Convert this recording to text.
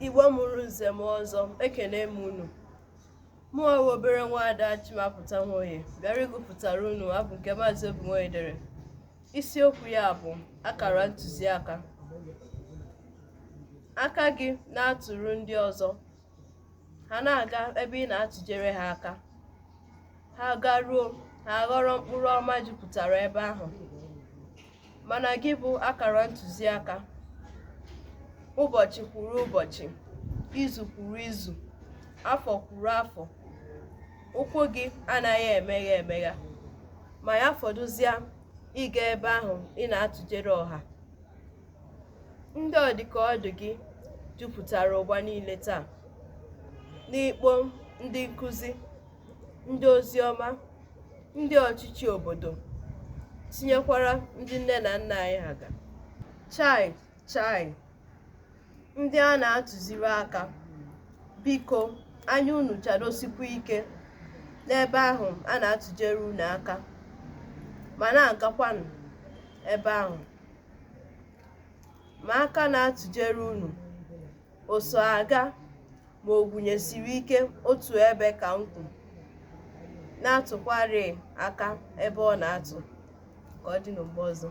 Igbo mụrụ nze mụọ ọzọ, ekene m unu. Mụnwa wụ obere nwaada Chimapụta Nwoye bịara ịgụpụtara unu abụ nke Maazị Obi Nwoye dere. Isiokwu ya bụ akara ntụziaka. Aka gị na-atụrụ ndị ọzọ, ha na-aga ebe ị na-atụjere ha aka. Ha garuo, ha aghọrọ mkpụrụ ọma jupụtara ebe ahụ. Mana gị bụ akara ntụziaka. Ụbọchị kwuru ụbọchị, izu kwuru izu, afọ kwuru afọ, ụkwụ gị anaghị emeghe emeghe ma ya fọdụzịa ịga ebe ahụ ị na-atụjere ọha. Ndị ọdịkaọdị gị jupụtara ụwa niile taa. N'ikpo ndị nkụzi, ndị oziọma, ndị ọchịchị obodo, tinyekwara ndị nne na nna anyị ha ga. Chai chai! Ndị a na-atụziri aka, biko anya unu chadosikwa ike n'ebe ahụ a na-atụjere unu aka ma na-agakwanụ ebe ahụ. Ma aka na-atụjere unu o so aga ma o gwunyesiri ike otu ebe ka nkwụ na-atụkwarị aka ebe ọ na-atụ. Ka ọ dị na mgbe ọzọ.